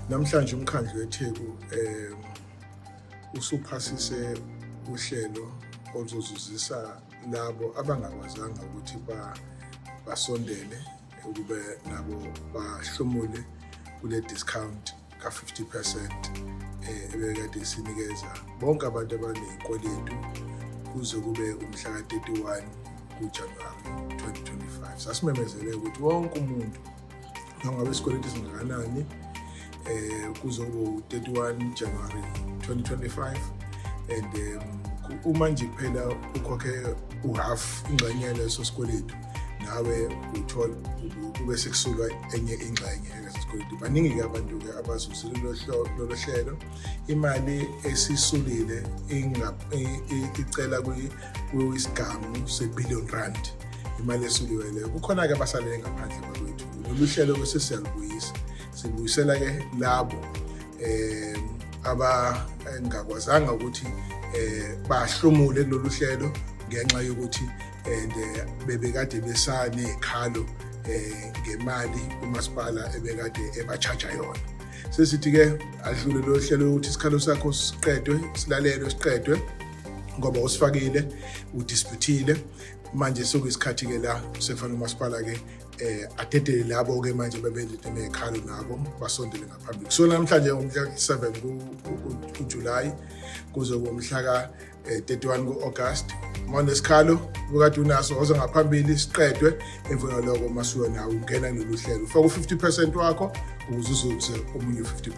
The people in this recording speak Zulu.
Namhlanje umkhandlu weTheku usuphasise uhlelo oluzozuzisa labo abangakwazanga ukuthi basondele ukube nabo bahlomule kule discount ka-50% ebekade sinikeza bonke abantu abaney'kweletu kuze kube umhla ka-31 kuJanuwari 2025. Sasimemezele ukuthi wonke umuntu noma ngabe isikweletu singakanani kuze kube u-31 January 2025, and uma nje kuphela ukhokhe uhalf, ingxenye yaleso sikweletu, nawe uthola kube sekusulwa enye ingxenye yaleso sikweletu. Baningi-ke abantu-ke abazuzile lolo hlelo. Imali esisulile icela kwisigamu se-billion rand, imali esuliwe leyo. Kukhona-ke abasalele ngaphandle bakwethu. Lolu hlelo-ke sesiyalubuyisa, sibuyisela-ke labo abangakwazanga ukuthi bahlomule kulolu hlelo ngenxa yokuthi and bebekade besanezikhalo ngemali umasipala ebekade eba-charge yona. Sesithi ke adlule lo hlelo ukuthi isikhalo sakho siqedwe, silalelwe, siqedwe, ngoba usifakile, udisputile. Manje sekuyisikhathi ke la sefana umasipala ke adedele labo ke manje bebenekhalo nabo basondele ngaphambili. Kusukela namhlanje ngomhla 7 kuJuly kuze kumhla ka 31 ku-August, uma unesikhalo ubukade unaso oze ngaphambili siqedwe. Emva kwaloko masuke nawe ungena kulolu hlelo, ufaka u-50% wakho ukuze uzuze omunye u-50.